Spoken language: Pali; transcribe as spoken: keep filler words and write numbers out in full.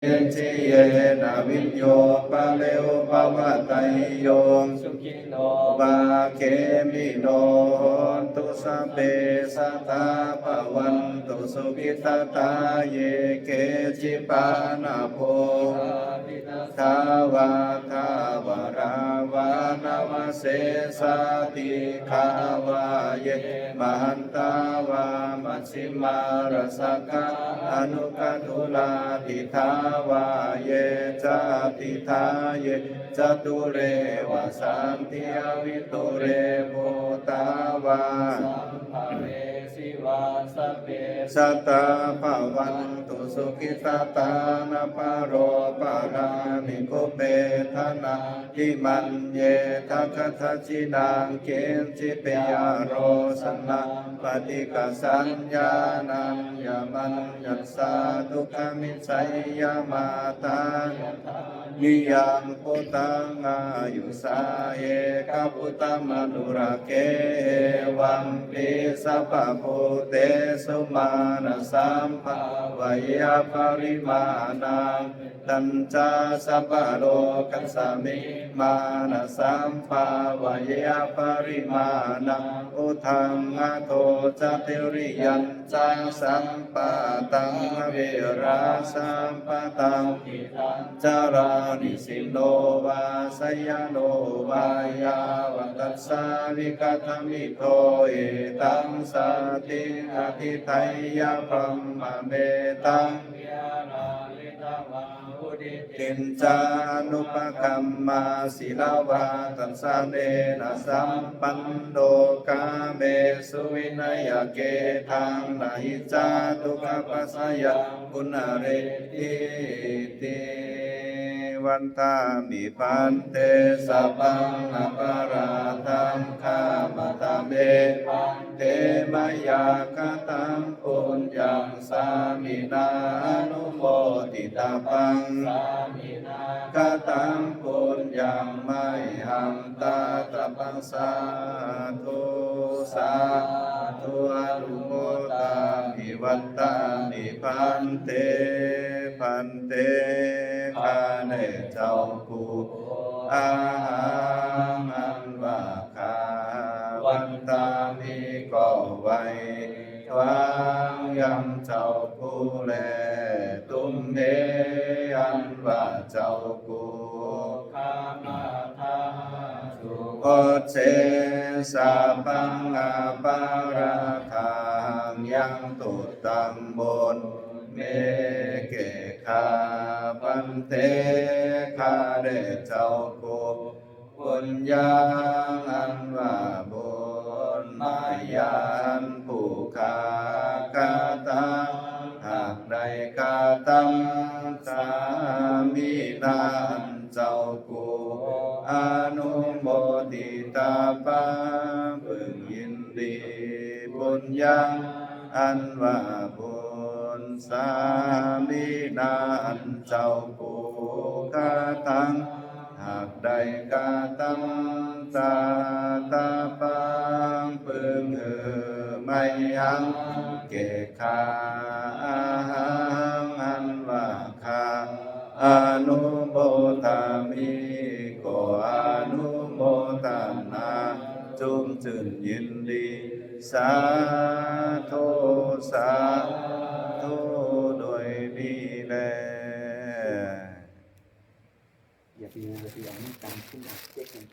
Yena viññū pare upavadeyyuṃ, sukhino vā khemino hontu, sabbe sattā bhavantu sukhitattā. Ye keci pāṇabhūtatthā vā thāvarā vā anavasesā, dīghā vā ye mahantā vā, majjhimā rassakā aṇukathūlā, diṭṭhā vā ye ca adiṭṭhā, ye ca dūre vasanti avidūre, bhūtā vā sattā bhavantu sukhitattā. Na paro paraṃ nikubbetha, nātimaññetha katthaci naṃ kiñci, piyārosanā paṭighasaññā, nāññamaññassa dukkhamiccheyya. Mātā niyaṃ puttaṃ āyusā ekaputtamanurakkhe, evampi sabbabhūtesu mānasaṃ bhāvaye aparimāṇaṃ. Mettañca sabbalokasmiṃ mānasaṃ bhāvaye aparimāṇaṃ, uddhaṃ adho ca tiriyañca, asambādhaṃ averā asapattaṃ. Tiṭṭhañcaraṃ nisinno vā sayāno vā yāvatassa vigatamiddho, etaṃ satiṃ adhiṭṭheyya, brahmametaṃ viharā etaṃ vāhudiṭṭhiñca anupagamma, sīlavā dassanena sampanno, kāmesu vineyya gedhaṃ, na hi jātu gabbhaseyyaṃ punaretīti. Vandāmi bhante, sabbaṃ aparādhaṃ khamatha me bhante, mayā kataṃ puññaṃ sāminā anumoditabbaṃ, sāminā kataṃ puññaṃ mayhaṃ dātabbaṃ. Sādhu sādhu, anumodāmi. Vandāmi bhante, bhante, ຂ້າແດ່ເຈົ້າຜູ້ ອະຫັງ ອັນວ່າ ຂ້າ ວັນຕາມິ ກໍໄຫວ້ວາງ ຍັງເຈົ້າຜູ້ແລ ຕຸມເມ ອັນວ່າເຈົ້າຜູ້ kho ເຊ ສະບັງ ອະປາຣະທາງ ຍັງໂທດທັງໝົດ ເມ ແກ່ຂ້າ ພັນເຕ ຂ້າແດ່ເຈົ້າຜູ້ ປຸນຍັງ ອັນວ່າບຸນ ມາຍັງ ຜູ້ຂ້າກະທຳ ຫາກໄດ້ກະທຳ ສາມິນາ ອັນເຈົ້າຜູ້ ອະນຸໂມທິຕາບັງ ເພິ່ງຍິນດີ ບຸນຍັງ ອັນວ່າບຸນ ສາມິນາ ອັນເຈົ້າຜູ້ກະທຳ ຫາກໄດ້ກະທຳ ສາຕະບັງ ເພິ່ງເຫີ ມາຍັງ ແກ່ຂ້າ ອະຫັງ ອັນວ່າຂ້າ ອະນຸໂມທາມິ ກໍອະນຸໂມທະນາ ຊຸ່ມຊື່ນຍິນດີ ສາທຸ ສາທຸ ດ້ວຍນີ້ແລ. อยากมีงานที่อยากมีการขึ้นอัดเช็คกัน